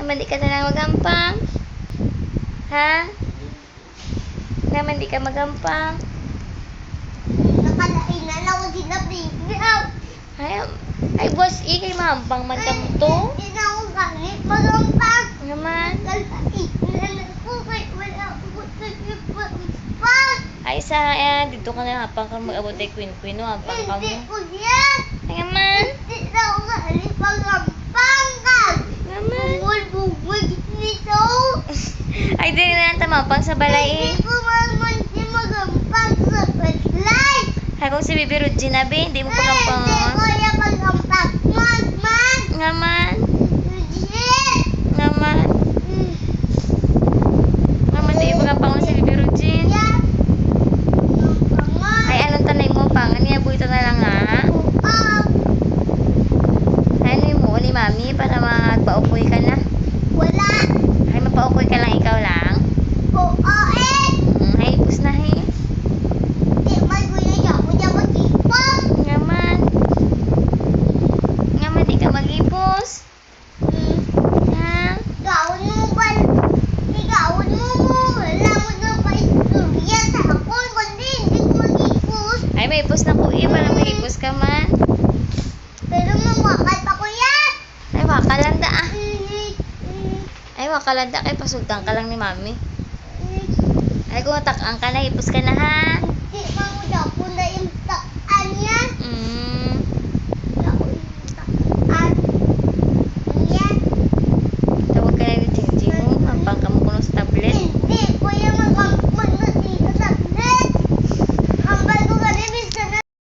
Naman di ka na lang magampang. Ha? Naman di ka magampang. Nakalain na lang ko sila, baby. Aw. Ay, ay boss, ikay mahampang man ka mo to. Hindi na ako gamit magampang. Naman. Nakalain na lang ko kay wala ako sa ipang. Ay, sa eh, dito ka na hampang ka mag-abot ay queen queen no, hampang ka Hindi mo. ko yan. Ay, naman. Hindi na ako gamit magampang ka. Naman. Bungol-bungol nito. Ay, di na lang tamampang sa balay eh. Hindi ko man si magampang sa balay. Ay, kung si Bibi Rugina, be, hindi mo pagampang. Hindi ko yan magampang. Man, man. Naman. Shit. Naman. Naman, di mo pagampang si Bibi Rugin. Yeah. Ay, anong tanay mo pang? Ano yung buhito na lang ha? Oo. Ay, ano yung mo ni Mami para magpaukoy ka na? Wala. Ay, mapaukoy ka lang ikaw lang. Oo eh. Ay, pus na eh. Di man ko na siya. Ako niya mag-ipos. Ngaman. Ngaman, di ka mag-ipos. Ha? Gawin mo ba? Gawin mo mo. Wala mo na pa istorya sa ako. Kundi hindi ko mag-ipos. Ay, may ipos na ko eh. Para may ipos ka man. Pero mawakal pa ko yan. Ay, wakalanda ah. Ay, wakalanda kay pasultan ka lang ni Mami. Ay, kung takaan ka na, ipos ka na ha.